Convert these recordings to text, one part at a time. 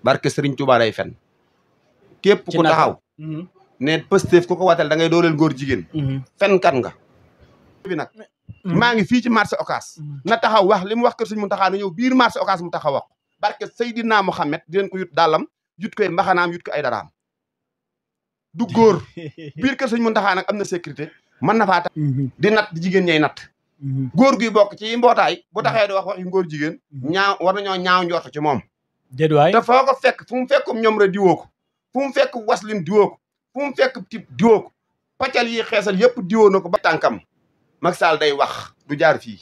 barke Serigne Touba day fen képp ku taxaw ne Pastef ku ko watal da ngay dooleel góor jigéen fen kan nga bi nag maa ngi fii ci marché Ocass na taxaw wax li mu wax kër Serigne Mountakha na ñëw biir marché Ocass mu taxaw wax barke Seydina Mohamed di leen ko yut dàllam yut koy mbaxanaam yut ko ay daraam du góor biir kër Serigne Mountakha nag am na sécurité mën na faa tax di natt di jigéen ñay natt góor guy bokk ci mbootaay bu taxee di wax waxi góor jigéen ñaaw war nañoo ñaaw njort ci moom déedwaay te foo ko fekk fu mu fekkum ñoom rek diwoo ko fu mu fekk waslin diwoo ko fu mu fekk tib diwoo ko paccal yi xeesal yëpp diwoo na ko ba tànkam Macky Sall day wax du jaar fii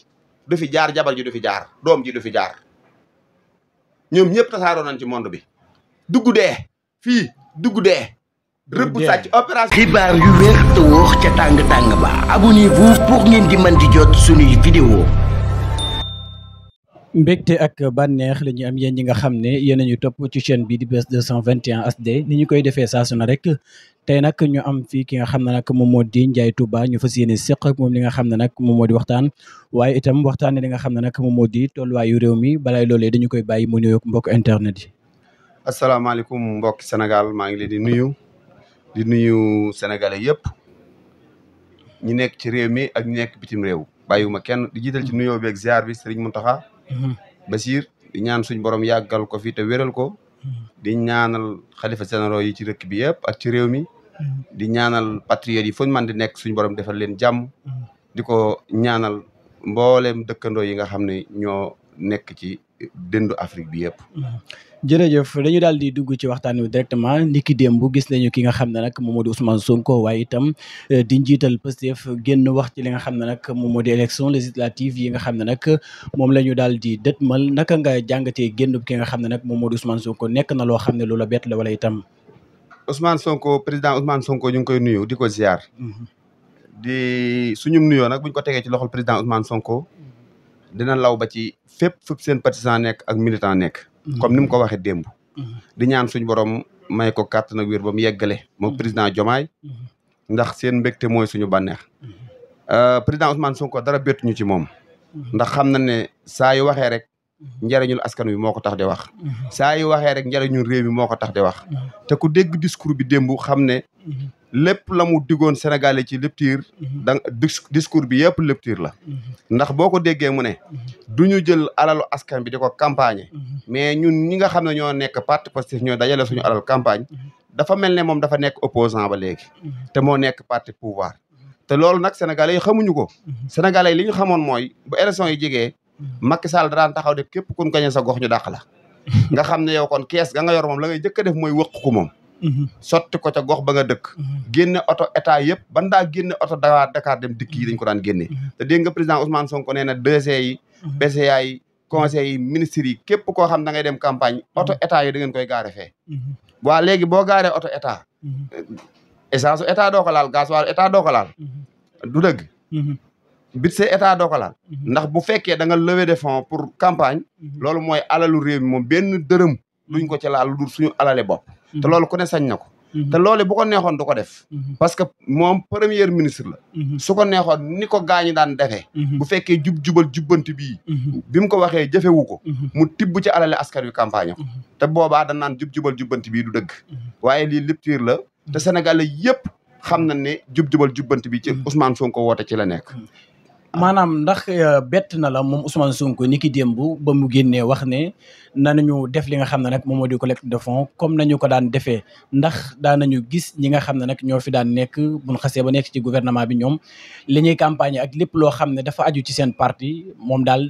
du fi jaar jabar ji du fi jaar doom ji du fi jaar ñoom ñëpp tasaaroo nañ ci monde bi dugg dee fii dugg dee rëbb sàcc opération xibaar yu wér te wóor ca tàng-tàng ba abonnez-vous pour ngeen di mën di jot suñuy vidéo mbégte ak bànneex la ñuy am yéen ñi nga xam ne yéen a ñu topp ci chaîne bi di Buzz 221 HD ni ñu koy defee saa su ne rek tey nag ñu am fii ki nga xam ne nag moom moo di Ndiaye Touba ñu fas yéene seq ak moom li nga xam ne nag moom moo di waxtaan waaye itam waxtaanee li nga xam ne nag moom moo di tolluwaayu réew mi balaay loolee dañu koy bàyyi mu nuyoog mbokk internet yi. asalaamaaleykum mbokki Sénégal maa ngi leen di nuyu sénégalais yëpp ñi nekk ci réew mi ak ñi nekk bitim réew bàyyiwuma kenn di jiital ci nuyoo beeg ziar bi Serigne Mountakha Basir di ñaan suñ borom yàggal ko fi te wéral ko di ñaanal xalifa généraux yi ci dëkk bi yëpp ak ci réew mi di ñaanal patriotes yi fuñ man di nekk suñ borom defal leen jàmm di ko ñaanal mboolem dëkkandoo yi nga xam ne ñoo nekk ci dëndu Afrique bi yëpp. jërëjëf dañu daal di dugg ci waxtaan wi directement niki démb gis nañu ki nga xam ne nag moom moo di Ousmane Sonko waaye itam di njiital Pastef génn wax ci li nga xam ne nag moom moo di élection législative yi nga xam ne nag moom la ñu daal di dëtmal naka nga jàngatee génn ki nga xam ne nag moom moo di Ousmane Sonko nekk na loo xam ne loola bett la wala itam. Ousmane Sonko président Ousmane Sonko ñu ngi koy nuyu di ko ziar. di suñum nuyoo nag buñ ko tegee ci loxol président Ousmane Sonko dina law ba ci fépp seen partisan nekk ak militant nekk. comme ni mu ko waxee démb. di ñaan suñ borom may ko kàttan ak wér ba mu yeggale. moom président Diomaye. ndax seen mbégte mooy suñu bànneex. président Ousmane Sonko dara bettuñu ci moom. ndax xam na ne saa yu waxee rek njariñul askan wi moo ko tax di wax. saa yu waxee rek njariñul réew mi moo ko tax di wax. te ku dégg discours bi démb xam ne. lépp la mu diggoon Sénégalais ci lecture da discours bi yëpp lecture la ndax boo ko déggee mu ne du ñu jël alalu askan bi di ko campagne mais ñun ñi nga xam ne ñoo nekk parti Pastef ñoo dajale suñu alal campagne dafa mel ne moom dafa nekk opposant ba léegi te moo nekk parti pouvoir te loolu nag Sénégalais yi xamuñu ko Sénégalais yi li ñu xamoon mooy bu élection yi jegee Macky Sall daan taxaw de képp kun gañe sa gox ñu dàq la nga xam ne yow kon kees ga nga yor moom la ngay jëkk a def mooy wëq ko moom sotti ko ca gox ba nga dëkk génne oto état yëpp ban daa génne oto Dakar dem dikk yi dañ ko daan génne te dégg nga président Ousmane Sonko nee na DG yi BCA yi conseil yi ministres yi képp koo xam da ngay dem campagne oto état yi da ngeen koy gaare fee waa léegi boo gaaree oto état essence état doo ko laal gasoil état doo ko laal du dëgg budget état doo ko laal ndax bu fekkee da nga lever de fonds pour campagne loolu mooy alalu réew mi moom benn dërëm duñ ko ci laal lu dul suñu alale bopp te loolu ku ne sañ na ko te loolu bu ko neexoon du ko def parce que moom premier ministre la su ko neexoon ni ko gaañi daan defee bu fekkee jubal jubbanti bii bi mu ko waxee jëfewu ko mu tibb ci alale askan wi campagne ko te boobaa da naan jubal jubbanti bii du dëgg waaye lii lecture la te Sénégalais yëpp xam na ne jubal jubbanti bi ci Ousmane Sonko woote ci la nekk maanaam ndax bett na la moom Ousmane Sonko ni ki démb ba mu génnee wax ne nañu def li nga xam ne nag moom moo di collecte de fonds comme nañu ko daan defee ndax daanañu gis ñi nga xam ne nag ñoo fi daan nekk buñ xasee ba nekk ci gouvernement bi ñoom li ñuy campagne ak lépp loo xam ne dafa aju ci seen parti moom daal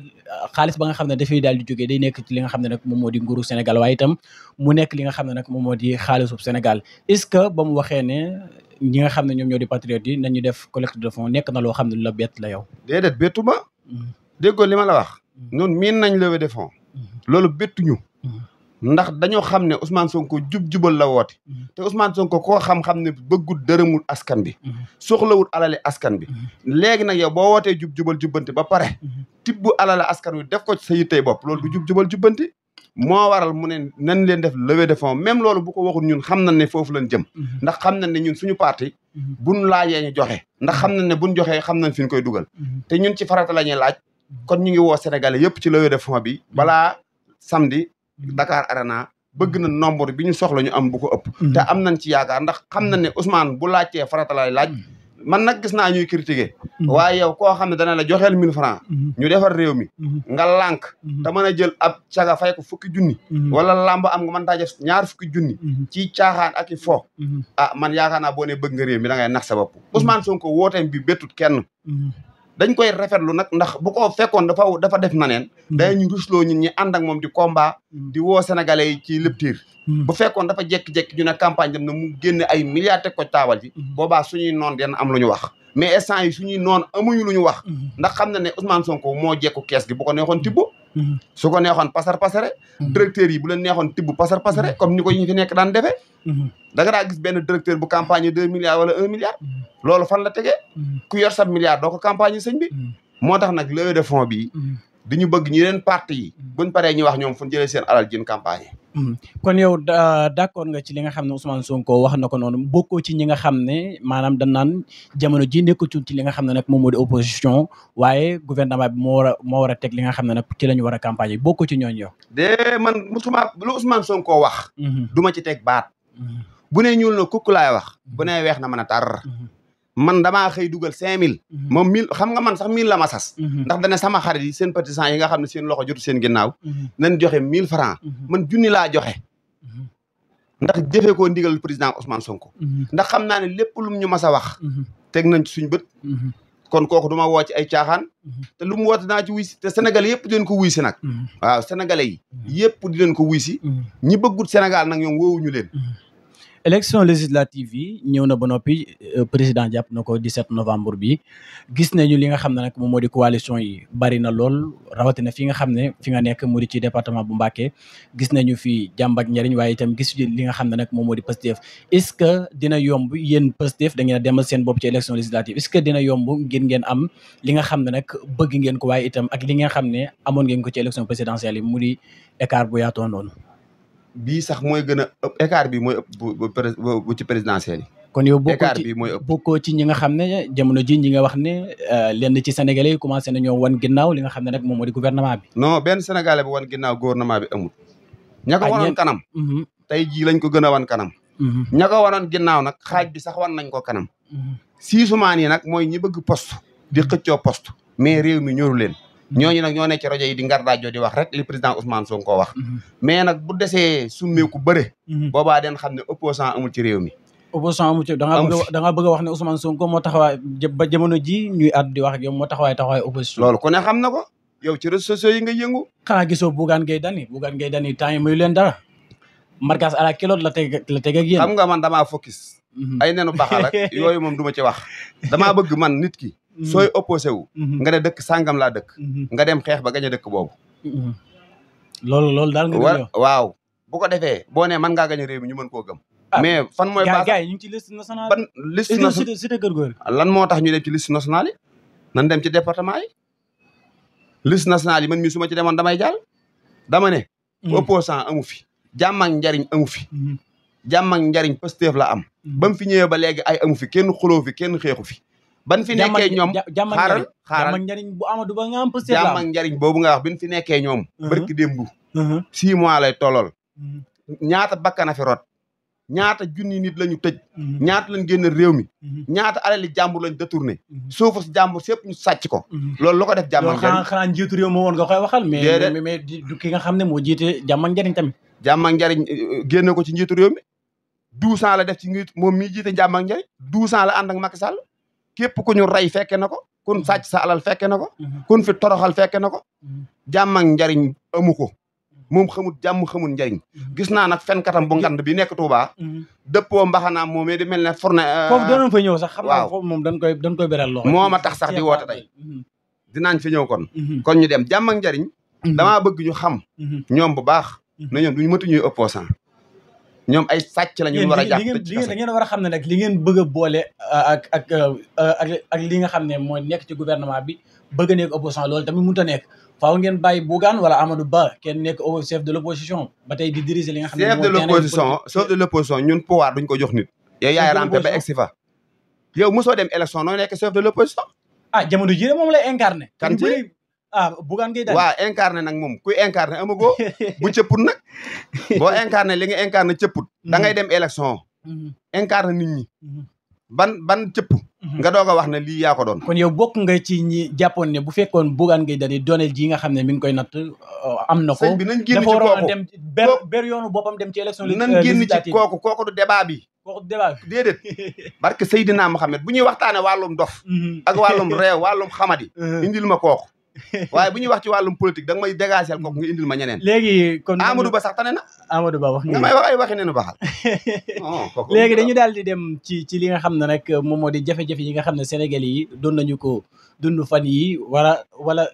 xaalis ba nga xam ne dafay daal di jógee day nekk ci li nga xam ne nag moom moo di nguuru Sénégal waaye itam mu nekk li nga xam ne nag moom moo di xaalisub Sénégal est-ce que ba mu waxee ne ñi nga xam ne ñoom ñoo di patriotes yi nañu def collecte de fonds nekk na loo xam ne lu la bett la yow. déedéet bettu ma. déggoo li ma la wax. noonu miin nañ levée de fonds. loolu bettuñu. ndax dañoo xam ne Ousmane Sonko jubal la woote. te Ousmane Sonko koo xam ne bëggul dërëmul askan bi. soxlawul alale askan bi. léegi nag yow boo wootee jubal jubbanti ba pare. tibb alale askan wi def ko ci sa yittey bopp loolu du jubal jubbanti. moo waral mu ne nañ leen def levée de fonds même loolu bu ko waxul ñun xam nañ ne foofu lañ jëm ndax xam nañ ne ñun suñu parti buñ laajee ñu joxe ndax xam nañ ne buñ joxee xam nañ fi ñu koy dugal te ñun ci farata la ñuy laaj kon ñu ngi woo Sénégalais yëpp ci levée de fonds bi balaa samedi Dakar Arena bëgg na nombre bi ñu soxla ñu am bu ko ëpp. te am nañ ci yaakaar ndax xam na ne Ousmane bu laajtee farata lay laaj. man nag gis naa ñuy critiquer. waaye yow koo xam ne dana la joxeel 1000 francs ñu defar réew mi. nga lànk. te mën a jël ab caga fay ko 1000 junni. wala làmb am nga mën taa def 20 junni. ci caaxaan ak i fo. man yaakaar naa boo ne bëgg nga réew mi da ngay nax sa bopp. Ousmane Sonko wooteem bi bettut kenn. dañ koy rafetlu nag ndax bu ko fekkoon dafa def naneen dañu rusloo ñun ñi ànd ak moom di combat di woo sénégalais yi ci lecture bu fekkoon dafa jekki-jekki ñu ne campagne dem na mu génne ay milliards teg ko taabal ji boobaa suñuy noon den am lu ñu wax mais instant yi suñuy noon amuñu lu ñu wax ndax xam na ne Ousmane Sonko moo jekku kees gi bu ko neexoon tibb su ko neexoon pasar pasare directeur yi bu leen neexoon tibb pasar pasare comme ni ko ñu fi nekk daan defee da nga daa gis benn directeur bu campagne 2 milliards wala 1 milliard loolu fan la tegee ku yor sab milliard doo ko campagne sëñ bi moo tax nag levée de fonds bi diñu bëgg ñi leen parti yi buñ paree ñu wax ñoom fu ñu jëlee seen alal jën campagne kon yow d'accord nga ci li nga xam ne Ousmane Sonko wax na ko noonu bokkoo ci ñi nga xam ne maanaam dañ naan jamono ji nekkatul ci li nga xam ne nag moom moo di opposition waaye gouvernement bi moo war a teg li nga xam ne nag ci la ñu war a campagne yi bokkoo ci ñooñu yow de man musuma lu Ousmane Sonko wax du ma ci teg baat bu ne ñuul na kukk laay wax bu ne weex na mën a tar man damaa xëy dugal 5000 moom 1000 xam nga man sax 1000 la ma sas ndax dana sama xarit yi seen partisans yi nga xam ne seen loxo jotu seen ginnaaw nañ joxe 1000 francs man junni laa joxe ndax jëfee koo ndigal président Ousmane Sonko ndax xam naa ne lépp lum ñu mas a wax teg nañ ci suñ bët kon kooku du ma woo ci ay caaxaan te lu mu woote naa ci wuy si te sénégalais yëpp di leen ko wuy si nag waaw sénégalais yi yëpp di leen ko wuy si ñi bëggut Sénégal nag ñoom woowuñu leen élection législative yi ñëw na ba noppi président jàpp na ko 17 novembre bi gis nañu li nga xam ne nag moom moo di coalition yi bari na lool rawatina fi nga xam ne fi nga nekk mu di ci département bu Mbacké gis nañu fi jàmm ak njariñ waaye itam gis li nga xam ne nag moom moo di Pastef est-ce que dina yomb yéen Pastef da ngeen a demal seen bopp ci élection législative est-ce que dina yomb ngir ngeen am li nga xam ne nag bëgg ngeen ko waaye itam ak li nga xam ne amoon ngeen ko ci élection présidentielle yi mu di écart bu yaatoo noonu bii sax mooy gën a ëpp écart bi mooy ëpp bu ci présidentielle yi. kon yow bokkoo ci ñi nga xam ne jamono ji ñi nga wax ne lenn ci sénégalais yi commencé nañoo wan ginnaaw li nga xam ne nag moom moo di gouvernement bi. non benn sénégalais bu wan ginnaaw gouvernement bi amul. ña ko wanoon kanam. tey jii lañ ko gën a wan kanam. ña ko wanoon ginnaaw nag xaaj bi sax wan nañ ko kanam. siisumaan yi nag mooy ñi bëgg poste di xëccoo poste mais réew mi ñoru leen. ñooñu nag ñoo nekk ci rajo yi di ngar daajoo di wax rek li président Ousmane Sonko wax mais nag bu desee summeeku bëre boobaa den xam ne opposant amul ci réew mi opposant amul ci da nga bëgg a wax ne Ousmane Sonko moo taxawaay ba jamono ji ñuy àddu di wax ak yow moo taxawaay opposition loolu ku ne xam na ko yow ci réseaux sociaux yi nga yëngu xanaa gisoo Bougane Gueye Dany temps yi mayu leen dara marquage à la kilote la teg ak yéen xam nga man damaa focus ay nenu baxal ak yooyu moom du ma ci wax damaa bëgg man nit ki sooy opposé wu nga ne dëkk sàngam laa dëkk nga dem xeex ba gañ a dëkk boobu loolu daal nga waaw bu ko defee boo ne mën ngaa gañ a réew mi ñu mën koo gëm mais fan mooy base gars yi ñu ngi ci liste nationale ban liste nationale cité Keur Gorgui lan moo tax ñu dem ci liste nationale yi nan dem ci département yi liste nationale yi man mii su ma ci demoon damay jàll dama ne opposant amu fi jàmm ak njariñ amu fi jàmm ak njariñ Pastef la am ba mu fi ñëwee ba léegi ay amu fi kenn xuloo fi kenn xeexu fi ban fi nekkee ñoom xaaral jàmm ak njariñ bu Amadou Ba nga am Pastef la jàmm ak njariñ boobu nga wax bin fi nekkee ñoom barki démb 6 mois lay tollool ñaata bakkana fi rot ñaata junni nit lañu tëj ñaata lañ génn réew mi ñaata alali jàmbur lañ détourné suufu si jàmbur sépp ñu sàcc ko loolu lu ko def jàmm ak njariñ xanaa njiitu réew moo woon nga koy waxal mais du ki nga xam ne moo jiite jàmm ak njariñ tamit jàmm ak njariñ génne ko ci njiitu réew mi 12 ans la def ci njiit moom mii jiite jàmm ak njariñ 12 ans la ànd ak Macky Sall képp ku ñu rey fekke na ko kun sàcc sa alal fekke na ko kun fi toroxal fekke na ko jàmm ak njariñ amu ko moom xamul jàmm xamul njariñ gis naa nag fenkatam bu ngand bi nekk Touba dëppoo mbaxanaam moomee di mel ne fourne foofu doonoon fa ñëw sax xam naa foofu moom dañ koy beral loxo moo ma tax sax di woote tey dinaañ fi ñëw kon ñu dem jàmm ak njariñ damaa bëgg ñu xam ñoom bu baax na ñoom duñu mëtu ñuy opposant ñoom ay sàcc la ñu war a jàpp da ngeen war a xam ne nag li ngeen bëgg a boole ak li nga xam ne mooy nekk ci gouvernement bi bëgg a nekk opposition loolu tamit mënut a nekk faaw ngeen bàyyi Bougane wala Amadou Ba kenn nekk chef de l'opposition ba tey di diriger li nga xam ne chef de l'opposition ñun pouvoir duñ ko jox nit yow yaay rampe ba egsi fa yow mosoo dem élection noo nekk chef de l'opposition jamono ji moom lay incarné kan ci Bougane Gueye Dany. waa incarné nag moom kuy incarné amagoo bu cëpput nag boo incarné li nga incarné cëpput da ngay dem élection incarné nit ñi ban cëpp nga doog a wax ne lii yaa ko doon. kon yow bokk nga ci ñi jàppoon ne bu fekkoon Bougane Gueye Dany dooneel ji nga xam ne mi ngi koy natt am na ko. sëñ bi nañ génn ci dafa waroon a kooku dem ber yoonu boppam dem ci élection nañ génn ci kooku du débat bi. kooku débat bi déedéet barke Seydina Mohamed bu ñuy waxtaane wàllum dof ak wàllum réew wàllum xamadi indil ma kooku waaye bu ñuy wax ci wàllum politique da nga may dégager kooku nga indil ma ñeneen. léegi kon Amadou Ba sax tane na. Amadou Ba wax nga may wax ay waxi neenu baxal. léegi dañu daal di dem ci li nga xam ne rek moom moo di jafe-jafe yi nga xam ne Sénégalais yi doon nañu ko dund fan yi wala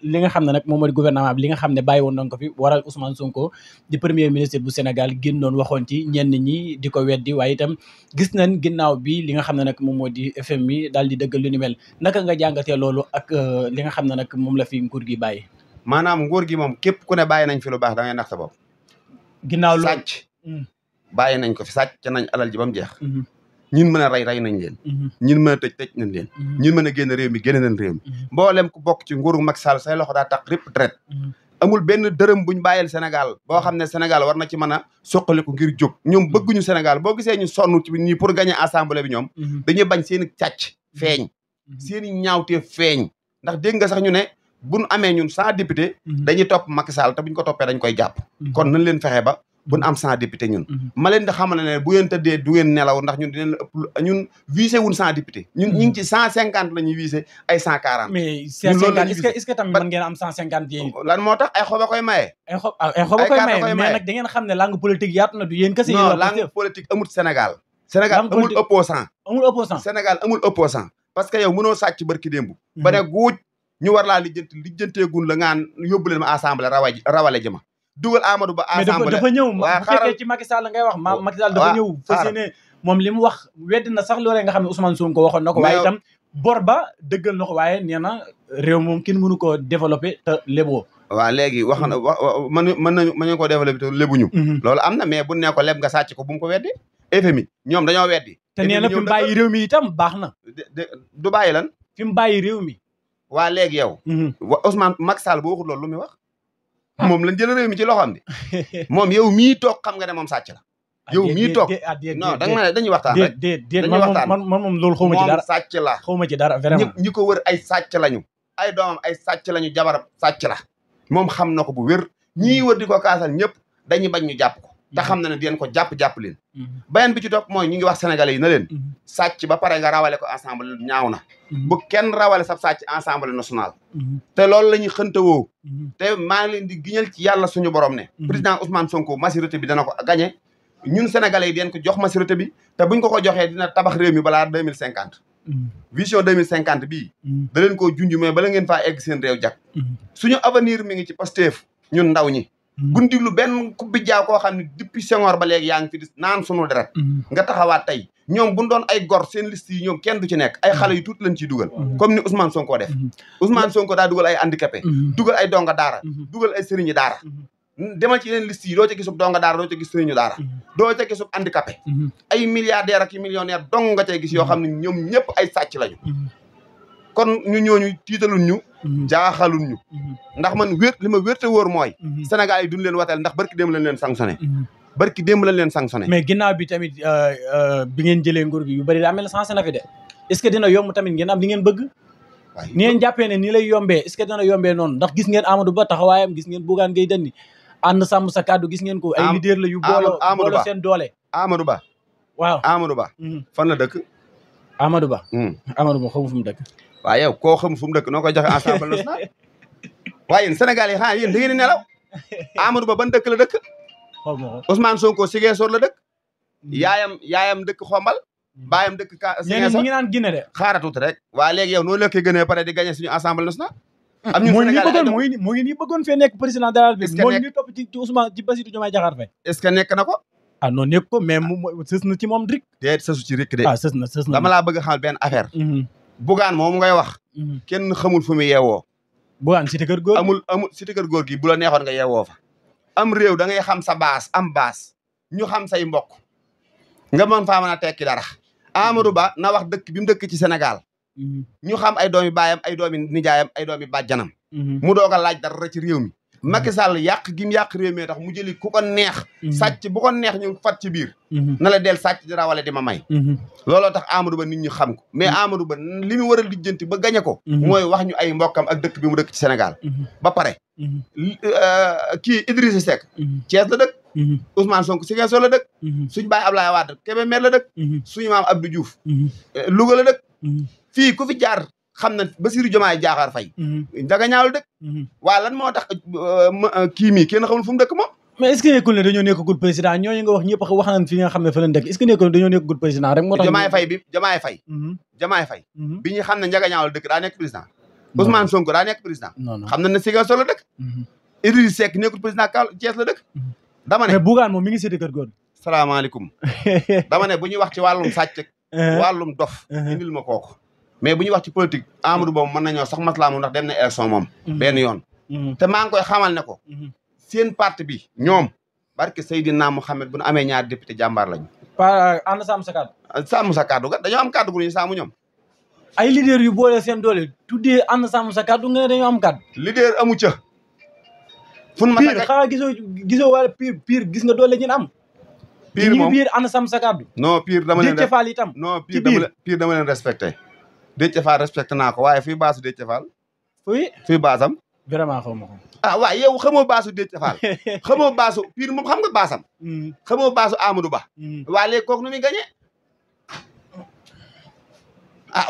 li nga xam ne nag moom moo di gouvernement bi li nga xam ne bàyyi woon nañ ko fi waral Ousmane Sonko di premier ministre bu Sénégal génnoon waxoon ci ñenn ñi di ko weddi waaye itam gis nañ ginnaaw bi li nga xam ne nag moom moo di FMI daal di dëggal lu ni mel naka nga jàngatee loolu ak li nga xam ne nag moom la fi nguur gi bàyyi. maanaam nguur gi moom képp ku ne bàyyi nañ fi lu baax da ngay nax sa bopp. ginnaaw loolu sàcc bàyyi nañ ko fi sàcc nañ alal ji ba mu jeex. ñun mën a rey nañ leen. ñun mën a tëj nañ leen. ñun mën a génn réew mi génn nañ réew mi. mboolem ku bokk ci nguuru Macky Sall say loxo daa tax rip traite. amul benn dërëm buñ bàyyil Sénégal boo xam ne Sénégal war na ci mën a soqaliku ngir jóg ñoom bëgguñu Sénégal boo gisee ñu sonn ci nii pour gagner assemblée bi ñoom. dañuy bañ seen i càcc feeñ. seen i ñaawtee feeñ. ndax dégg nga sax ñu ne buñ amee ñun 100 députés. dañuy topp Macky Sall te buñ ko toppee dañ koy jàpp. kon nañ leen fexe ba. buñ am 100 députés ñun. ma leen di xamal ne bu ngeen tëddee du ngeen nelaw ndax ñun dinañ ëpp ñun visé wuñ 100 députés. ñun ñu ngi ci 150 la ñuy visé ay 140. mais 150 est-ce que tamit mën ngeen am 150 yéen. lan moo tax ay xob a koy maye. ay xob a koy maye mais nag da ngeen xam ne langue politique yaatu na du yéen kese. non langue politique amul Sénégal. Sénégal amul opposant. amul opposant Sénégal amul opposant parce que yow mënoo sàcc barki démb. ba ne guuj ñu war laa lijjanteegun la ngaan yóbbu leen ma assemblée rawale jëma dugal Amadou Ba assemblée dafa ñëw bu fekkee ci Macky Sall ngay wax Macky Sall dafa ñëw fas yéene moom li mu wax weddi na sax loolee nga xam ne Ousmane Sonko waxoon na ko waaye itam bor ba dëggal na ko waaye nee na réew moom kenn mënu koo développé te léboo waaw léegi wax na mën nañu koo développé te lébuñu loolu am na mais bu ne ko leb nga sàcc ko bu mu ko weddi FMI ñoom dañoo weddi te nee na fi mu bàyyi réew mi itam baax na du bàyyi lan fi mu bàyyi réew mi waa léegi yow Ousmane Macky Sall bu waxul loolu lu muy wax moom lañ jël réew mi ci loxoom bi moom yow mii toog xam nga ne moom sàcc la yow mii toog non da nga ma ne dañuy waxtaan rek dañuy waxtaan man moom loolu xaw ma ci dara moom sàcc la xaw ma ci dara vraiment ñi ko wër ay sàcc lañu ay doomam ay sàcc lañu jabaram sàcc la moom xam na ko bu wér ñii wër di ko kaasal ñëpp dañuy bañ ñu jàpp ko te xam na ne di leen ko jàpp leen beneen bi ci topp mooy ñu ngi wax sénégalais yi na leen sàcc ba pare nga rawale ko assemblée ñaaw na bu kenn rawale sab sàcc assemblée nationale te loolu la ñuy xëntawoo te maa ngi leen di giñal ci yàlla suñu borom ne président Ousmane Sonko majorité bi dana ko gagné ñun sénégalais yi deen ko jox majorité bi te buñ ko joxee dina tabax réew mi balaa 2050 vision 2050 bii da leen koo junj mais bala ngeen faa egg seen réew jag suñu avenir mi ngi ci Pastef ñun ndaw ñi buñ diglu benn kubbi jaaw koo xam ne depuis Senghor ba léegi yaa ngi fi di naan sunu deret nga taxawaat tey ñoom buñ doon ay gor seen liste yi ñoom kenn du ci nekk ay xale yu tuuti lañ ciy dugal comme ni Ousmane Sonko def Ousmane Sonko daa dugal ay handicapé dugal ay donga daara dugal ay sëriñi daara demal ci yeneen liste yi doo ca gisub donga daara doo ca gis sëriñu daara doo ca gisub handicapé ay milliardaire ak i millionnaire dong nga cay gis yoo xam ne ñoom ñëpp ay sàcc lañu kon ñu ñooñu tiitalun ñu jaaxalun ñu ndax man li ma wérte wóor mooy Sénégal yi duñ leen wateel ndax barki démb lañ leen sanctionné barki démb lañ leen sanctionné mais ginnaaw bi tamit bi ngeen jëlee nguur gi yu bëri daa mel ne sensé na fi de est-ce que dina yomb tamit ngeen am li ngeen bëgg ni ngeen jàppee ne nii lay yombee est-ce que dina yombee noonu ndax gis ngeen Amadou Ba taxawaayam gis ngeen Bougane Gueye Dany ànd sàmm sa kàddu gis ngeen ko ay leader la yu booloo seen doole Amadou Ba waaw Amadou Ba fan la dëkk Amadou Ba xamu fu mu dëkk waaw yow koo xam fu mu dëkk noo koy joxe assemblée nationale waaye yéen Sénégal yi xanaa yéen da ngeen di nelaw Amadou Ba ban dëkk la dëkk Ousmane Sonko Ziguinchor la dëkk yaayam dëkk Xombal baayam dëkk ñeneen ñi ngi naan Guinée de xaara tuuti rek waa léegi yow noo lekkee gënee pare di gagné suñu assemblée nationale am ñu moo ngi nii bëggoon fee nekk président de la République moo ngi topp ci Ousmane ci Bassirou Diomaye Diakhar Faye est-ce que nekk na ko ah non nekk ko mais sës na ci moom rik déet sësu ci rik de sës na dama laa bëgg a xamal benn affaire Bougane moom ngay wax kenn xamul fu mu yeewoo Bougane cité kër góor amul cité kër góor gi bu la neexoon nga yeewoo fa am réew da ngay xam sa baas am baas ñu xam say mbokk nga mën faa mën a tekki dara Amadou Ba na wax dëkk bi mu dëkk ci Sénégal ñu xam ay doomi baayam ay doomi nijaayam ay doomi bàjjanam mu doog a laaj dara ci réew mi Macky Sall yàq gi mu yàq réew mi tax mu jëli ku ko neex sàcc bu ko neex ñu fat ci biir na la del sàcc di rawale di ma may looloo tax Amadou Ba nit ñi xam ko mais Amadou Ba li mu war a lijjanti ba gañe ko mooy wax ñu ay mbokkam ak dëkk bi mu dëkk ci Sénégal ba pare kii Idrissa Seck Thiès la dëkk Ousmane Sonko Ziguinchor la dëkk suñu baay Ablaye Wade Kébémer la dëkk suñu maam Abdou Diouf Louga la dëkk fii ku fi jaar xam na Bassirou Diomaye Diakhar Faye daga ñaawlu dëkk waa lan moo tax kii mii kenn xamul fu mu dëkk moom mais est-ce que nekkul ne dañoo nekkagul président ñooñu nga wax ñëpp wax nañ fi nga xam ne fa lañ dëkk est-ce que nekkul ne dañoo nekkagul président rek moo tax Diomaye Faye bi ñu xam ne njaga ñaawlu dëkk daa nekk président Ousmane Sonko daa nekk président xam na ne Ziguinchor la dëkk Idrissa Seck nekkul président Thiès la dëkk dama ne mais Bougane moom mi ngi séddee kër góor salaamaaleykum dama ne bu ñuy wax ci wàllum sàcc wàllum dof indil ma kooku mais bu ñuy wax ci politique Amadou Ba mën nañoo sax maslaa moom ndax dem na élection moom benn yoon te maa ngi koy xamal ne ko seen parti bi ñoom barke Seydina Mouhamed bu nu amee ñaari député jàmbaar lañu pa ànd sàmm sa kàddu sàmm sa kàddu ga dañoo am kàddu gu ñu sàmm ñoom ay leader yu boole seen doole tuddee ànd sàmm sa kàddu nga ne dañoo am kàddu leader amu ca fun ma Pire xanaa gisoo wala Pire gis nga doole ñin am Pire moom biir ànd sàmm sa kàddu non Pire dama leen Déthié Fall itam non Pire dama leen respecté Déthié Fall respecté naa ko waaye fii baasu Déthié Fall fii baasam vraiment xaw ma ko waaye yow xamoo baasu Déthié Fall xamoo baasu Pire moom xam nga baasam xamoo baasu Amadou Ba waa léegi kooku nu muy gañee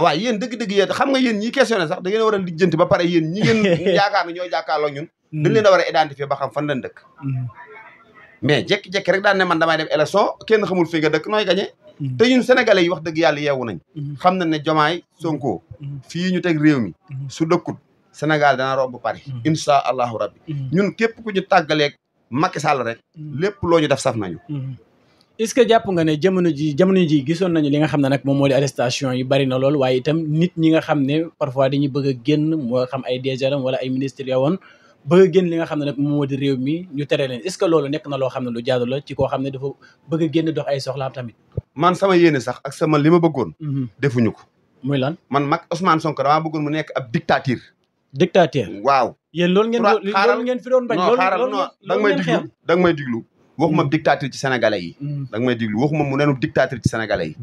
waaye yéen dëgg-dëgg yéen xam nga yéen ñi questionné sax da ngeen war a lijjanti ba pare yéen ñi ngeen yaakaar ne ñoo jàkkaarloo ñun dañ leen a war a identifier ba xam fan lañ dëkk mais jékki-jékki rek daan ne man damay dem élection kenn xamul fi nga dëkk nooy gañee te ñun sénégalais yi wax dëgg yàlla yeewu nañ xam nañ ne Diomaye Sonko fii ñu teg réew mi su dëkkut Sénégal dana romb Paris insha allahu rabbi ñun képp ku ñu tàggaleeg Macky Sall rek lépp loo ñu def saf nañu est-ce que jàpp nga ne jamono ji gisoon nañu li nga xam ne nag moom moo di arrestation yi bari na lool waaye itam nit ñi nga xam ne parfois dañuy bëgg a génn moo xam ay DG wala ay ministres ya woon bëgg a génn li nga xam ne nag moom moo di réew mi ñu tere leen est-ce que loolu nekk na loo xam ne lu jaadu la ci koo xam ne dafa bëgg a génn dox ay soxlaam tamit man sama yéene sax ak sama li ma bëggoon defuñu ko muy lan man Ousmane Sonko damaa bëggoon mu nekk ab dictature waaw yéen loolu ngeen fi doon bañ da nga may diglu waxuma dictature ci sénégalais yi da nga may diglu waxuma mu neenu dictature ci sénégalais yi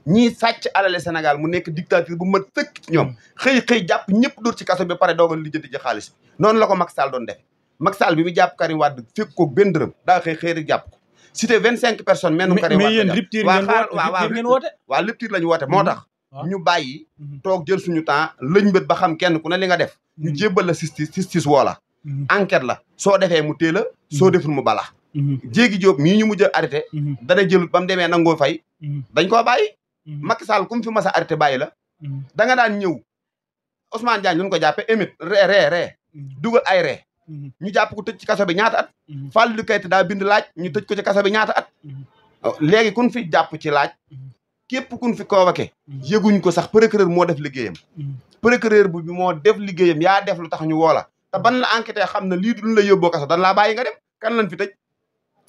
ñii sàcc alale Sénégal mu nekk dictature bu mat fekk ci ñoom xëy jàpp ñëpp dóor ci kaso bi pare doogal lijjanti ci xaalis bi noonu la ko Macky Sall doon def Macky Sall bi mu jàpp Karim Wade fekk ko benn dërëm daa xëy rek jàpp ko cité 25 personnes menn Karim Wade mais yéen rupture ngeen woote waaw rupture lañu woote moo tax ñu bàyyi toog jël suñu temps lëñ bët ba xam kenn ku ne li nga def ñu jébbal la justice woo la enquête la soo defee mu téel la soo deful mu bala jéegi Jóob mii ñu mujj a arrêté dana jël ba mu demee nangoo fay dañ koo bàyyi Macky Sall ku mu fi mas a arrêté bàyyi la da nga daan ñëw Ousmane Diagne lu ñu ko jàppee émit ree dugal ay ree ñu jàpp ko tëj ci kaso bi ñaata at Fallou Keita daa bind laaj ñu tëj ko ci kaso bi ñaata at léegi kun fi jàpp ci laaj képp kun fi convoqué yëguñ ko sax procureur moo def liggéeyam procureur bi moo def liggéeyam yaa def lu tax ñu woola te ban la enquêté xam ne lii duñ la yóbboo kaso dan laa bàyyi nga dem kan lañ fi tëj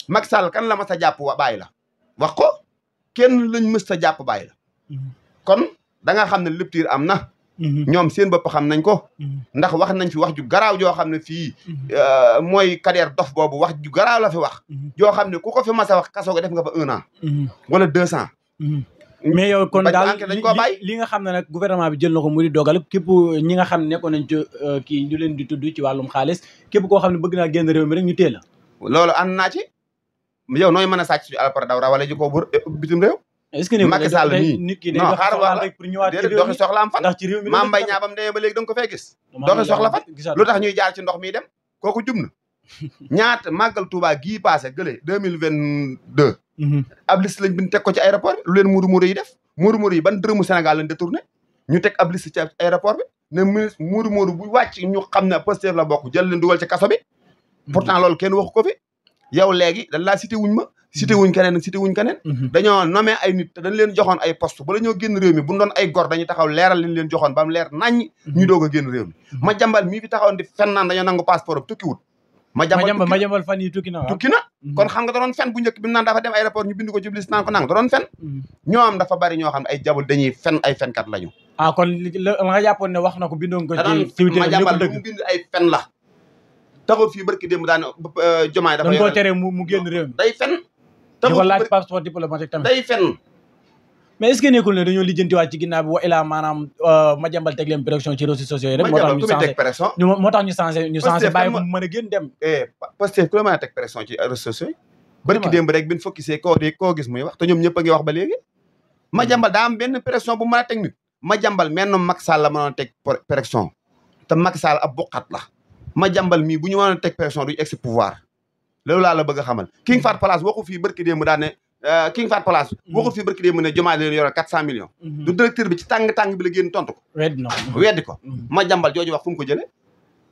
Macky Sall kan la mas a jàpp bàyyi la wax ko kenn lañ mës a jàpp bàyyi la kon da nga xam ne rupture am na ñoom seen bopp xam nañ ko ndax wax nañ fi wax ju garaaw joo xam ne fii mooy Kader dof boobu wax ju garaaw la fi wax joo xam ne ku ko fi mas a wax kaso ga def nga fa 1 an wala 200 mais yow kon daal dañ koo bàyyi li nga xam ne nag gouvernement bi jël na ko mu di dogal képp ñi nga xam ne nekkoon nañ ci kii ñu leen di tudd ci wàllum xaalis képp koo xam ne bëgg naa génn réew mi rek ñu teel la loolu ànd naa ci yow nooy mën a sàcc suñu alpara daw rawale ji ko bu bitim réew est-ce que Macky Sall nii nit ki day dox soxlaam rek pour ñëwaat ci réew mi doxi soxlaam fan ndax ci réew mi Mame Mbaye Niang bam demee ba léegi da nga ko fee gis doxi soxla fan lu tax ñuy jaar ci ndox mi dem kooku jub na ñaata màggal Touba gii passé gële 2022 ab liste lañ bind teg ko ci aéroport bi lu leen muuru yi def muuru yi ban dërëmu Sénégal lañ détourné ñu teg ab liste ci aéroport bi ne ministre muuru bu wàcc ñu xam ne Pastef la bokk jël leen dugal ci kaso bi pourtant loolu kenn waxu ko fi yow léegi dañ laa cité wuñ ma cité wuñ keneen dañoo nommé ay nit te dañ leen joxoon ay poste bala ñoo génn réew mi bu doon ay gor dañuy taxaw leeral liñ leen joxoon ba mu leer naññ ñu doog a génn réew mi ma jambal mii fi taxawoon di fen naan dañoo nangu passeport am tukki wut ma jambal fan yi tukki na kon xam nga da doon fen bu njëkk bi mu naan dafa dem aéroport ñu bind ko ci liste naan ko nang da doon fen ñoom dafa bari ñoo xam ne ay jabul dañuy fen ay fenkat lañu kon la nga jàppoon ne wax na ko bindoon ko ci Twitter Madiambal lu mu bind ay fen la taxul fii barki démb daan Diomaye dafa dañ koo tere mu génn réew mi day fen di ko laaj passeport diplomatique tamit day fen mais est-ce que nekkul ne dañoo lijjantiwaat ci ginnaaw bi wa ilaa maanaam Madiambal teg leen pression ci réseaux sociaux yi rek moo tax ñu changé bàyyi ko mu mën a génn dem Pastef ku la mën a teg pression ci réseaux sociaux yi barki démb rek bin focusé koo gis muy wax te ñoom ñëpp a ngi wax ba léegi Madiambal daa am benn pression bu mën a teg nit Madiambal menn Macky Sall la mënoon teg pression te Macky Sall ab bokkat la Madiambal mii bu ñu mënoon teg pression duñu egsi pouvoir loolu laa la bëgg a xamal King Fahd Palace waxu fii barki démb daa ne King Fahd Palace waxu fii barki démb ne Diomaye leen yore 400 millions du directeur bi ci tàng-tàng bi la génn tontu ko weddi ko Madiambal jooju wax fu mu ko jële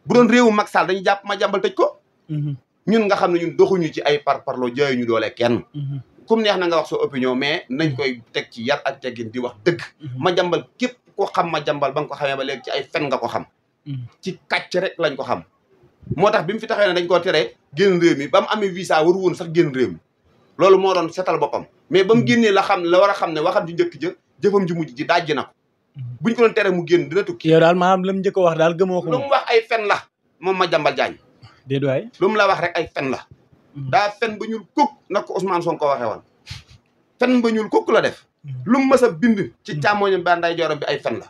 bu doon réewu Macky Sall dañuy jàpp Madiambal tëj ko ñun nga xam ne ñun doxuñu ci ay parloo jaayu ñu doole kenn comme neex na nga wax sa opinion mais nañ koy teg ci yar ak teggin di wax dëgg Madiambal képp ko xam Madiambal ba nga ko xamee ba léegi ci ay fen nga ko xam ci kàcc rek lañ ko xam moo tax bi mu fi taxee ne dañ koo tere génn réew mi ba mu amee visa waru woon sax génn réew mi loolu moo doon setal boppam mais ba mu génnee la xam la war a xam ne waxam ji njëkk jëfam ji mujj ji dajji na ko buñ ko doon tere mu génn dina tukki yow daal maanaam la mu njëkk a wax daal gëmoo ko lu mu wax ay fen la moom Madiambal Diagne déedéet waay lu mu la wax rek ay fen la daa fen ba ñuul kukk nag ko Ousmane Sonko waxee woon fen ba ñuul kukk la def lu mu mës a bind ci càmmoñam ba nday jorom bi ay fen la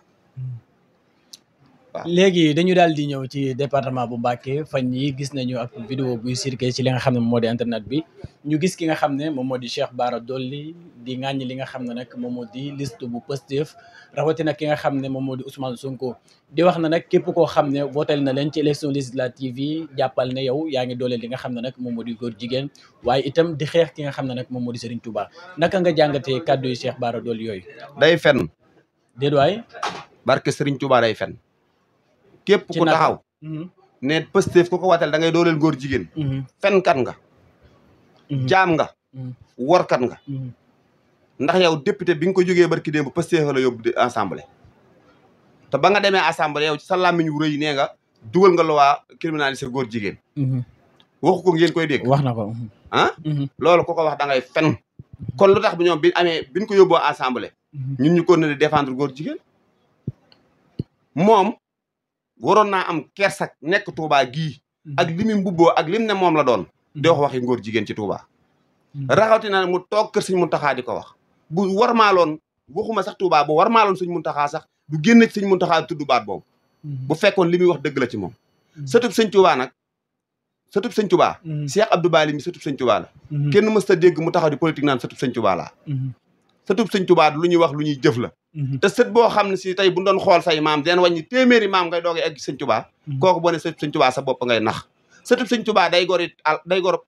waaw léegi dañu daal di ñëw ci département bu Mbacké fan yi gis nañu ak vidéo buy circulé ci li nga xam ne moo di internet bi ñu gis ki nga xam ne moom moo di Cheikh Bara Dolly di ŋàññi li nga xam ne nag moom moo di liste bu Pastef rawatina ki nga xam ne moom moo di Ousmane Sonko di wax na nag képp koo xam ne votel na leen ci élection législative yi jàppal ne yow yaa ngi dooleel li nga xam ne nag moom moo di góor jigéen waaye itam di xeex ki nga xam ne nag moom moo di Serigne Touba naka nga jàngatee kàddu yi Cheikh Bara Dolly yooyu day fen déet waay barke Serigne Touba day fen képp ku taxaw ne Pastef ku ko watal da ngay dooleel góor jigéen fenkat nga jaam nga workat nga ndax yow député bi nga ko jógee barki démb Pastef la yóbbu assemblée te ba nga demee assemblée yow ci sa làmmiñ wu rëy nee nga dugal nga loi criminaliser góor jigéen waxu ko ngeen koy dégg wax na ko loolu ku ko wax da ngay fen kon lu tax bi ñoom biñ ko yóbboo assemblée ñun ñu ko ne di défendre góor jigéen moom waroon naa am kersak nekk Touba gii ak li mu mbubboo ak lim ne moom la doon di wax waxi ngóor jigéen ci Touba raxatina mu toog kër Sëñ Muntaxa di ko wax bu warmaaloon waxuma sax Touba bu warmaaloon Sëñ Muntaxa sax du génne ci Sëñ Muntaxa tudd baat boobu bu fekkoon li muy wax dëgg la ci moom sëtub Sëñ Touba nag sëtub Sëñ Touba Cheikh Abdou Bali mi sëtub Sëñ Touba la kenn mës ta dégg mu taxaw di politique naan sëtub Sëñ Touba la sëtub Sëñ Touba lu ñuy wax lu ñuy jëf la te sët boo xam ne si tey bu doon xool say maam den wàññi téeméeri maam ngay doogee egg Sëñ Touba kooku boo ne sëtub Sëñ Touba sa bopp ngay nax sëtub Sëñ Touba day gor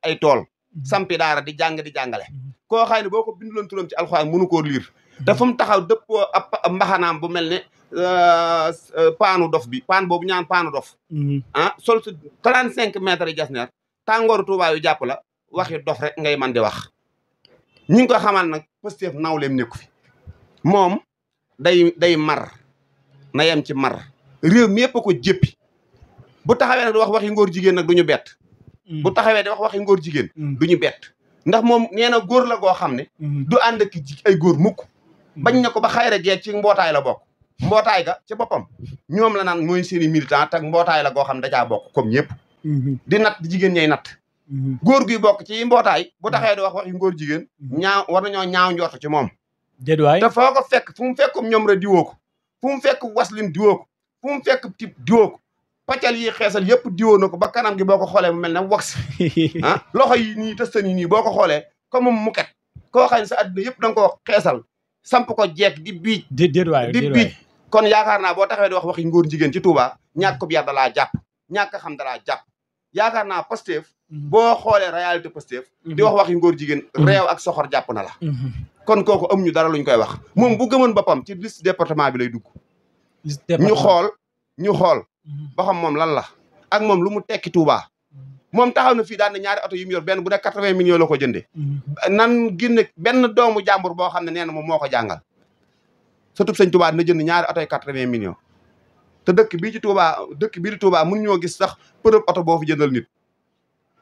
ay tool sampi daara di jàng di jàngale koo xay ne boo ko binduloon turam ci alxuraan mënu koo liir te fu mu taxaw dëppoo ab mbaxanaam bu mel ne paanu dof bi paan boobu ñaan paanu dof sol su 35 mètres yi jasneer tàngooru Touba yu jàpp la waxi dof rek ngay man di wax ñi ngi ko xamal nag Pastef nawleem nekku fi moom day mar na yem ci mar réew mi yëpp a ko jéppi bu taxawee nag di wax waxi ngóor jigéen nag du ñu bett bu taxawee di wax waxi ngóor jigéen du ñu bett ndax moom nee na góor la goo xam ne du ànd ak ay góor mukk bañ na ko ba xayra jeeg ci mbootaay la bokk mbootaay ga ci boppam ñoom la naan mooy seeni militant te mbootaay la goo xam ne dacaa bokk comme ñëpp di natt jigéen ñay natt góor guy bokk ci mbootaay bu taxawee di wax waxi ngóor jigéen war nañoo ñaaw njort ci moom te foo ko fekk fu mu fekk ñoom rek diwoo ko fu mu fekk waslin diwoo ko fu mu fekk tip diwoo ko paccal yi xeesal yëpp diwoo na ko ba kanam gi boo ko xoolee mu mel ne wax loxo yi nii tëstan yi nii boo ko xoolee comme mu muket koo xam ne sa adduna yëpp da nga ko xeesal samp ko jeeg di biij di biij kon yaakaar naa boo taxawee di wax waxi ngóor jigéen ci Touba ñàkk ko yar dalaa jàpp ñàkk xam dalaa jàpp yaakaar naa Pastef boo xoolee réalité Pastef di wax waxi ngóor jigéen réew ak soxor jàpp na la kon kooku amuñu dara luñ koy wax moom bu gëmoon boppam ci liste département bi lay dugg ñu xool ba xam moom lan la ak moom lu mu tekki Touba moom taxaw na fii daan na ñaari oto yi mu yor benn bu nekk 80 millions la ko jëndee nan génne benn doomu jàmbur boo xam ne nee na moom moo ko jàngal surtout Sëñ Touba dina jënd ñaari oto yi 80 millions te dëkk bii di Touba mun ñoo gis sax përëb oto boo fi jëndal nit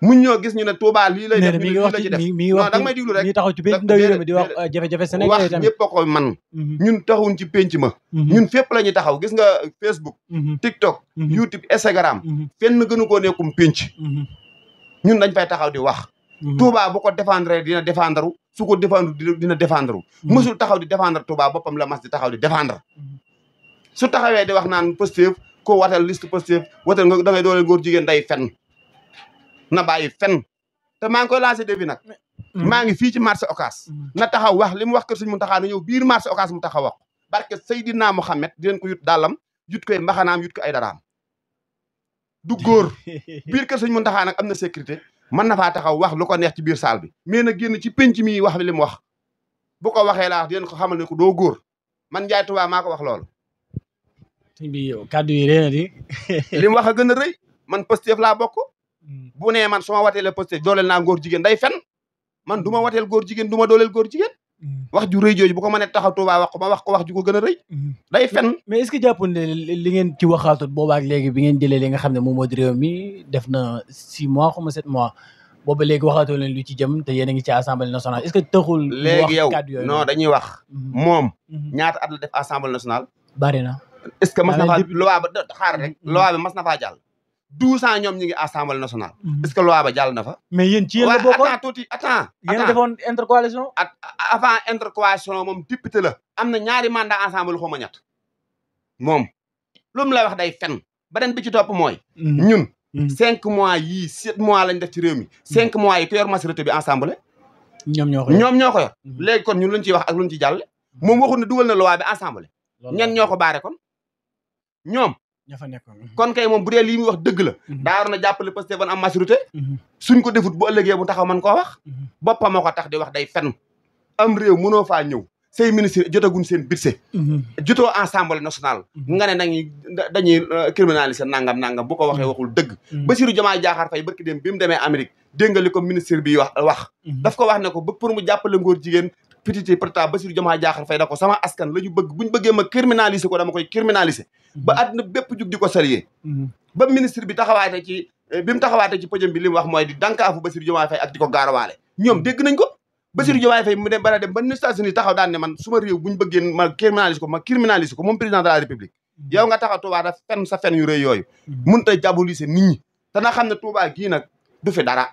muñ ñoo gis ñu ne Touba lii lay def mi ngi wax ci def mi ngi wax non da nga may diglu rek mi ngi taxaw ci penc ndaw réew mi di wax jafe-jafe Sénégal wax tamit ñëpp a koy man ñun taxawuñ ci penc ma ñun fépp la ñuy taxaw gis nga Facebook TikTok YouTube Instagram fenn gënu koo nekkum penc ñun dañ fay taxaw di wax Touba bu ko défendre dina défendre su ko défendre dina défendre mësul taxaw di défendre Touba boppam la mas di taxaw di défendre su taxawee di wax naan Pastef ko watal liste Pastef watal nga da ngay dooleel góor jigéen day fen na bàyyi fen te maa ngi koy lancé défi nag maa ngi fii ci marché Ocass na taxaw wax li mu wax kër Sëñ Muntaxa na ñëw biir marché Ocass mu taxaw wax barke Seydina Mohamed di leen ko yut dàllam yut koy mbaxanaam yut ko ay daraam du góor biir kër Sëñ Muntaxa nag am na sécurité mën na faa taxaw wax lu ko neex ci biir salle bi mais na génn ci penc mi wax li mu wax bu ko waxee laa wax di leen ko xamal ne ko doo góor man Ndiaye Touba maa ko wax loolu sëñ bi yow kàddu yi réena di li mu wax a gën a rëy man Pastef laa bokk bu nee man su ma wateelee Pastef dooleel naa góor jigéen day fen man du ma wateel góor jigéen du ma dooleel góor jigéen wax ju rëy jooju bu ko mënee taxaw Touba wax ko ma wax ko wax ju ko gën a rëy day fen mais est-ce que jàppoon ne li ngeen ci waxaatut boobaak léegi bi ngeen jëlee li nga xam ne moom moo di réew mi def na 6 mois xaw ma 7 mois booba léegi waxaatoo leen lu ci jëm te yéen a ngi ci assemblée nationale est-ce que taxul léegi yow kàddu yooyu non dañuy wax moom ñaata at la def assemblée nationale bari na est-ce que mas na faa loi ba xaar rek loi bi mas na faa jàll 12 ans ñoom ñu ngi assemblée nationale est-ce que loi ba jàll na fa mais yéen ci yéen la bokkoon attends tuuti attends yéen a defoon intercoalition avant intercoalition moom député la am na ñaari mandat ensemble xaw ma ñett moom lu mu lay wax day fen beneen bi ci topp mooy ñun 5 mois yii 7 mois lañ def ci réew mi 5 mois yi ku yor majorité bi ensemble ñoom ñoo ko yor léegi kon ñun luñ ciy wax ak luñ ci jàll moom waxul ne dugal na loi bi ensemble ñen ñoo ko baare kon ñoom ña fa nekkoon kon kay moom bu dee lii muy wax dëgg la daa waroon a jàppale Pastef ban am majorité suñ ko defut bu ëllëgee mu taxaw man koo wax boppam moo ko tax di wax day fen am réew mënoo faa ñëw say ministre jotaguñ seen budget jotoo assemblée nationale nga ne dañuy criminaliser nangam bu ko waxee waxul dëgg Bassirou Diomaye Diakhar Faye barki dem bi mu demee Amérique dégg nga li ko ministre bi wax daf ko wax ne ko ba pour mu jàppale ngóor jigéen petit président Bassirou Diomaye Diakhar Faye da ko sama askan la ñu bëgg buñ bëggee ma criminaliser ko dama koy criminaliser ba àdduna bépp jug di ko saluer ba ministre bi taxawaate ci bi mu taxawaate ci pëjëm bi li mu wax mooy di dankaafu Bassirou Diomaye Faye ak di ko gaarawaale ñoom dégg nañ ko Bassirou Diomaye Faye mu dem bara dem ba États-Unis taxaw daan ne man suma réew buñ bëggee ma criminaliser ko moom président de la république yow nga taxaw Touba da fen sa fen yu rëy yooyu mun ta diaboliser nit ñi te na xam ne Touba gii nag du fi dara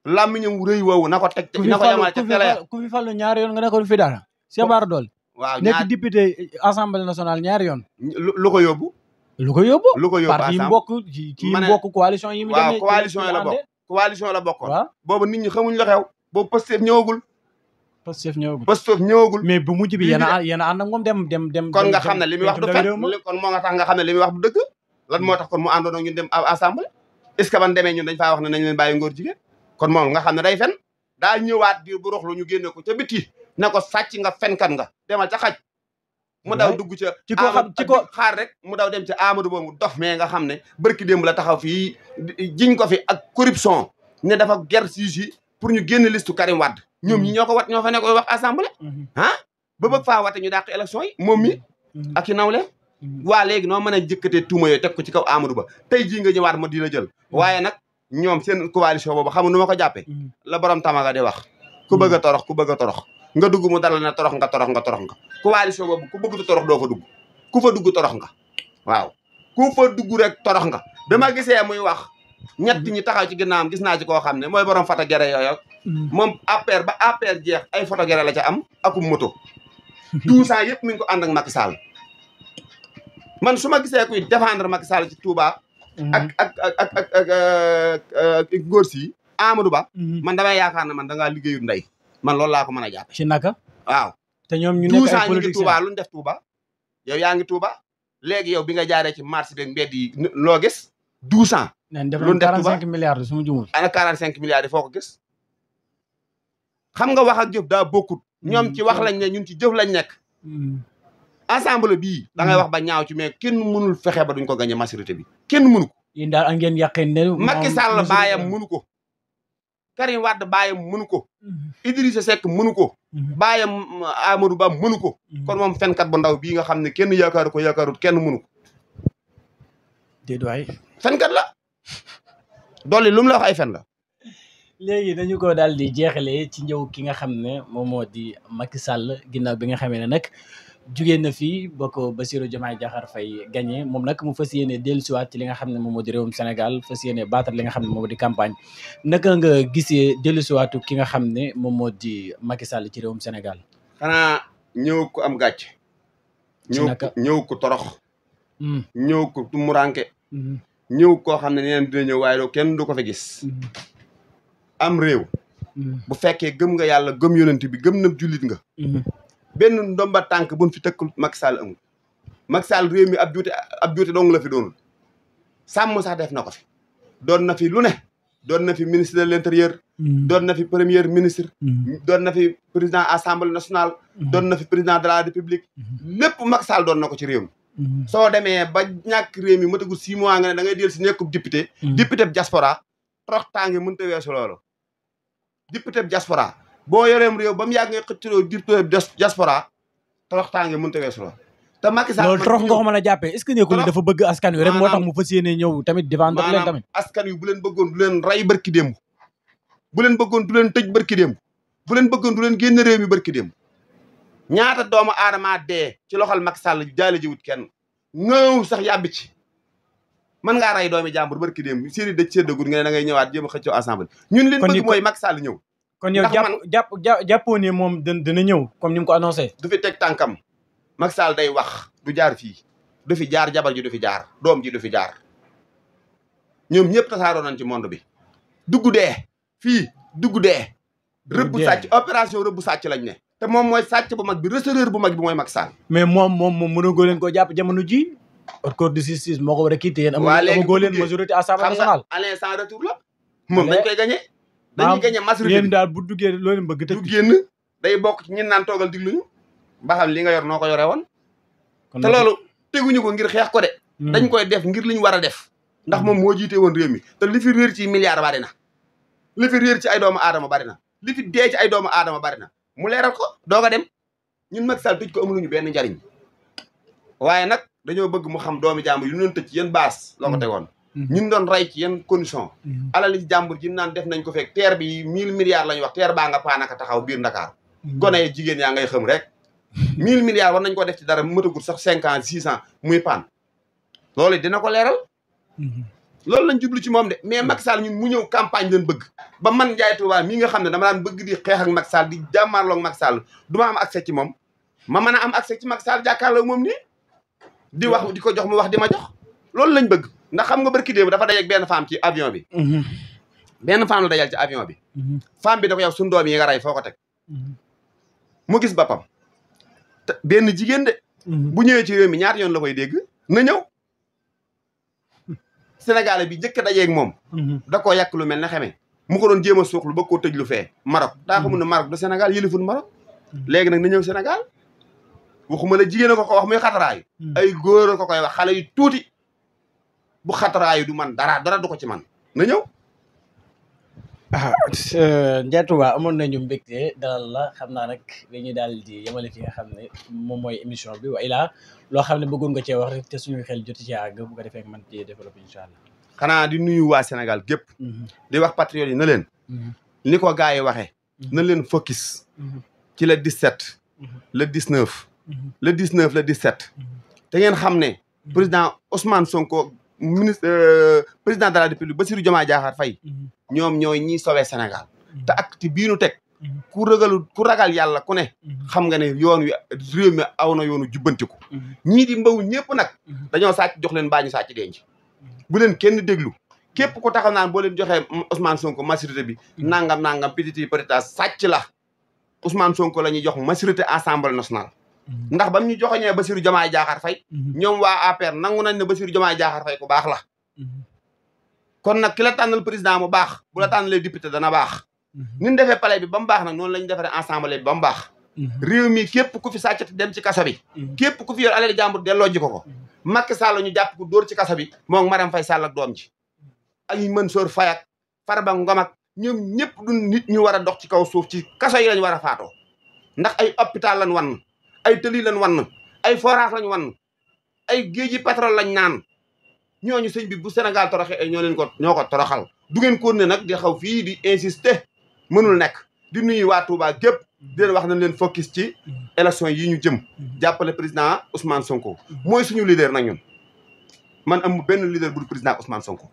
làmmiñam rëy woowu na ko teg na ko yamal ca télé ku fi fallu ñaari yoon nga ne ko du fi dara Cheikh Bara Dolly waaw nekk député assemblée nationale ñaari yoon lu ko yóbbu parti yi mbokk ci mbokk coalition yi mu demee coalition yi la bokk coalition la bokkoon boobu nit ñi xamuñ la xew boobu Pastef ñëwagul mais bu mujj bi yéen a ànd ak moom dem kon nga xam ne li muy wax du fen kon moo nga tax nga xam ne li muy wax du dëgg lan moo tax kon mu àndoon ñun dem assemblée est-ce que ban demee ñun dañ faa wax ne nañ leen bàyyi ngóor jigéen kon moom nga xam ne day fen daa ñëwaat diir bu roxlu ñu génne ko ca biti ne ko sàcc nga fenkan nga demal ca xaj mu daw dugg ca ci ko xaar rek mu daw dem ca Amadou boobu dof mais nga xam ne barki démb la taxaw fii jiñ ko fi ak corruption ne dafa ger siis yi pour ñu génn liste Karim Wade ñoom ñi ñoo ko wat ñoo fa nekk koy wax assemblée ba bëgg faa wate ñu dàq élection yi moom mi ak i nawle waa léegi noo mën a jëkkatee tuuma yooyu teg ko ci kaw Amadou Ba tey jii nga ñëwaat ma di la jël waaye nag ñoom seen coalition boobu xamul nu ma ko jàppee la borom tamaga di wax ku bëgg a torox nga dugg mu dara na torox nga coalition boobu ku bëgg torox doo fa dugg ku fa dugg torox nga waaw ku fa dugg rek torox nga ba ma gisee muy wax ñett ñi taxaw ci ginnaawam gis naa ci koo xam ne mooy borom photo gere yooyu moom APR ba APR jeex ay photo gere la ca am akum moto 12 ans yëpp mi ngi ko ànd ak Macky Sall man su ma gisee kuy défendre Macky Sall ci Touba ak ngóor si Amadou Ba man damay yaakaar ne man da ngaa liggéeyut ndey man loolu laa ko mën a jàppe ci naka waaw te ñoom ñu nekk ay politiciens Touba lu ñu def Touba yow yaa ngi Touba léegi yow bi nga jaaree ci marché beeg mbedd yi loo gis 12 ans lu ñu def 45 milliards su ma jumul ana 45 milliards yi foo ko gis xam nga wax ak jëf daa bokkut ñoom ci wax lañ ne ñun ci jëf lañ nekk ensemble bii da ngay wax ba ñaaw ci mais kenn mënul fexe ba duñ ko gagné majorité bi kenn mënu ko yéen daal ngeen yàqeen ne Macky Sall baayam mënu ko Karim Wade baayam mënu ko Idrissa Seck mënu ko baayam Amadou Ba mënu ko kon moom fenkat bu ndaw bii nga xam ne kenn yaakaaru ko yaakaarut kenn mënu ko déet waay fenkat la dolli lu mu la wax ay fen la léegi dañu ko daal di jeexalee ci ñëw ki nga xam ne moom moo di Macky Sall ginnaaw bi nga xamee ne nag jugee na fii ba ko Bassirou Diomaye Diakhar Faye gagné moom nag mu fas yéene dellusiwaat ci li nga xam ne moom moo di réewum Sénégal fas yéene baatar li nga xam ne moom moo di campagne naka nga gisee dellusiwaatu ki nga xam ne moom moo di Macky Sall ci réewum Sénégal. xanaa ñëw ko am gàcc. ñëw ko torox. ñëw ko tumuranke. ñëw koo xam ne neen dina ñëw waaye doo kenn du ko fi gis. am réew. bu fekkee gëm nga yàlla gëm yonent bi gëm na jullit nga. benn ndomba tànk buñ fi tëkkul Macky Sall amul. Macky Sall réew mi ab juuti dong la fi doonul. sàmm sax def na ko fi. doon na fi lu ne. doon na fi ministre de l'intérieur. doon na fi premier ministre. doon na fi président assemblée nationale. doon na fi président de la république. lépp Macky Sall doon na ko ci réew mi. soo demee ba ñàkk réew mi matagul 6 mois nga ne da ngay dellu si nekkub député. député bi diaspora torox tànge mënut a weesu loolu. député bi diaspora boo yoreem réew ba mu yàgg ngay xëccaloo député bi diaspora torox tànge mënut a weesu loolu. te Macky Sall loolu torox nga ko mën a jàppee est-ce que nekkul dafa bëgg askan wi rek moo tax mu fas yéene ñëw tamit défendre leen tamit. askan wi bu leen bëggoon du leen rey barki démb. bu leen bëggoon du leen tëj barki démb. bu leen bëggoon du leen génn réew mi barki démb. ñaata doomu aadama dee ci loxol Macky Sall jaale jiwut kenn ñëw sax yàbbi ci mën ngaa rey doomi jàmbur barki démb série dëj séddagul nga ne da ngay ñëwaat jéem a xëccoo assemblée ñun leen bëgg mooy Macky Sall ñëw. kon yow jàppoo ne moom dina ñëw comme ni mu ko annoncé. du fi teg tànkam Macky Sall day wax du jaar fii du fi jaar jabar ji du fi jaar doom ji du fi jaar ñoom ñëpp tasaaroo nañ ci monde bi dugg dee fii dugg dee rëbb sàcc opération rëbb sàcc lañ ne te moom mooy sàcc bu mag bi receveur bu mag bi mooy Macky Sall. mais moom mënugoo leen ko jàpp jamono ji haute cour de justice moo ko war a quitté yéen amagoo leen majorité assemblée nationale. aller sans retour la moom dañ koy gagné. dañuy gagné majorité yéen daal bu duggee loolu bëgg tëj du génn day bokk ci ñin naan toogal digluñu ba xam li nga yor noo ko yore woon. te loolu teguñu ko ngir xeex ko de. dañ koy def ngir liñ war a def. ndax moom moo jiite woon réew mi te li fi réer ci milliards bari na. li fi réer ci ay doomu aadama bari na. li fi dee ci ay doomu aadama bari na. mu leeral ko doog a dem ñun Macky Sall tëj ko amuluñu benn njariñ waaye nag dañoo bëgg mu xam doomi jàmbur yu ñu doon tëj ci yéen baas la ko tegoon. ñun doon rey ci yenn condition alali jàmbur ji naan def nañ ko fekk terre bi 1000 milliards la ñu wax terre baa nga paanaka taxaw biir Ndakaar gone yi jigéen yaa ngay xam rek 1000 milliards war nañ ko def ci dara mëtagul sax 5 ans 6 ans muy paan loolu dina ko leeral loolu lañ jublu ci moom de mais Macky Sall ñun mu ñëw campagne leen bëgg ba man Ndiaye Touba mii nga xam ne dama daan bëgg di xeex ak Macky Sall di jàmmaarloog Macky Sall du ma am accès ci moom ma mën a am accès ci Macky Sall jàkkaarloo moom nii di wax di ko jox mu wax di ma jox loolu lañ bëgg ndax xam nga barki démb dafa dajeeg benn femme ci avion bi benn femme la dajal ci avion bi femme bi da ko yow suñu doom yi nga rey foo ko teg mu gis boppam te benn jigéen de bu ñëwee ci réew mi ñaata yoon la koy dégg na ñëw Sénégalais bi jëkk dajeeg moom da koo yàq lu mel ne xamee mu ko doon jéem a suuxlu ba koo tëj lu fee Maroc daa xamul ne Maroc du Sénégal yëlifun Maroc léegi nag na ñëw Sénégal waxuma la jigéen a ko wax muy xataraayu ay góor a ko koy wax xale yu tuuti bu xataraayu du man dara du ko ci man na ñëw Ndiaye Touba amoon nañu mbégte dalal la xam naa nag dañuy daal di yemale fi nga xam ne moom mooy émission bi wa ilaa loo xam ne bëggoon nga cee wax rek te suñu xel joti ci àgg bu ko defee man ci développé incha allah xanaa di nuyu waa Sénégal gépp di wax patriotes yi na leen ni ko gars yi waxee na leen focus ci le 17 le 19 le 19 le 17 te ngeen xam ne président Ousmane Sonko président de la République Bassirou Diomaye Diakhar Faye ñoom ñooy ñiy sauver Sénégal te acte bii nu teg ku ragal yàlla ku ne xam nga ne yoon wi réew mi aw na yoonu jubbantiku ñii di mbaw ñëpp nag dañoo sàcc jox leen baa ñu sàcc denc bu leen kenn déglu képp ku taxaw naan boo leen joxee Ousmane Sonko majorité bi nangam petit sàcc la Ousmane Sonko la ñuy jox majorité Assemblée nationale ndax bam ñu joxoñee Bassirou Diomaye Diakhar Faye ñoom waa APR nangu nañ ne Bassirou Diomaye Diakhar Faye ku baax la kon nag ki la tànnal président mu baax bu la tànnalee député dana baax ni ñu defee palais bi ba mu baax nag noonu la ñu defaree assemblée bi ba mu baax réew mi képp ku fi sàccati dem ci kaso bi képp ku fi yor alal jàmbur delloo ji ko Macky Sall ñu jàpp ko dóor ci kaso bi moom Marème Faye Sall ak doom ji ay Mansour Faye ak Farba Ngom ak ñoom ñëpp du nit ñu war a dox ci kaw suuf ci kaso yi lañ war a faatoo ndax ay hôpital lañ wan ay tëli lañ wan ay forage lañ wan ay géeji pétrole lañ naan ñooñu sëñ bi bu Sénégal toroxee ñoo ko toroxal du ngeen ko ne nag di xaw fii di insister mënul nekk di nuyu waa Touba gépp di leen wax nañ leen focus ci élection yi ñu jëm jàppale président Ousmane Sonko mooy suñu leader nag ñun man am benn leader bu président Ousmane Sonko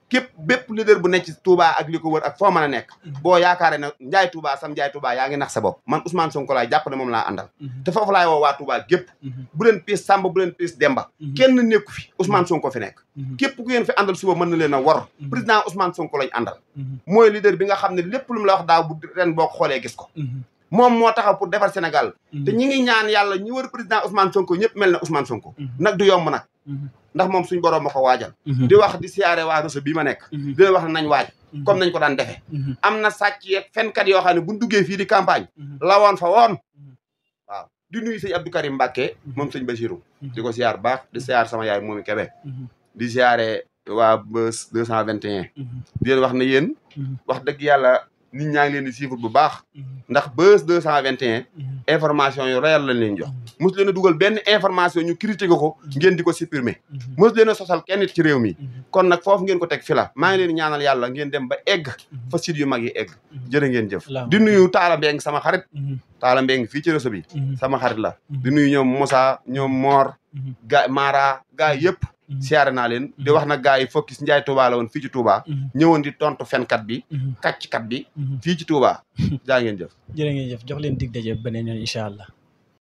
képp bépp leader bu nekk ci Touba ak li ko wër ak foo mën a nekk boo yaakaare ne Njaay Touba sam Njaay Touba yaa ngi nax sa bopp man Ousmane Sonko laay jàpp ne moom laa àndal te foofu laay woo waa Touba gépp bu leen piis Samba bu leen piis Demba kenn nekku fi Ousmane Sonko fi nekk képp ku ngeen fi àndal suba mën na leen a war président Ousmane Sonko lañ àndal mooy leader bi nga xam ne lépp lu mu la wax daaw bu ren boo ko xoolee gis ko moom moo taxaw pour defar Sénégal te ñi ngi ñaan yàlla ñi wër président Ousmane Sonko ñëpp mel ne Ousmane Sonko nag du yomb nag ndax moom suñ borom ma ko waajal di wax di siyaare waa Rosso bii ma nekk di leen wax ne nañ waaj comme nañ ko daan defee am na sàcc yeeg fenkat yoo xam ne buñ duggee fii di campagne la woon fa woon waaw di nuyu sëñ Abdou Karim Mbacké moom sëñ Bachirou di ko siyaar baax di siyaar sama yaay moomi Kébé di siyaare waa Buzz 221 di leen wax ne yéen wax dëgg yàlla nit ñaa ngi leen di suivre bu baax ndax Buzz 221 information yu réel lañ leen jox mos leen a dugal benn information ñu critiqué ko ngeen di ko supprimer mos leen a sosal kenn nit ci réew mi kon nag foofu ngeen ko teg fi la maa ngi leen ñaanal yàlla ngeen dem ba egg fa site yu mag yi egg jërë ngeen jëf di nuyu Talla Mbeng sama xarit Talla Mbeng fii ci Rosso bi sama xarit la di nuyu ñoom Moussa ñoom Mor ga Mara gaa yëpp siyaare naa leen di wax nag gaa yi focus Njaay Touba la woon fii ci Touba ñëwoon di tontu fenkat bi kàcckat bi fii ci Touba jaa ngeen jëf jërë ngeen jëf jox leen dig daje beneen yoon incha allah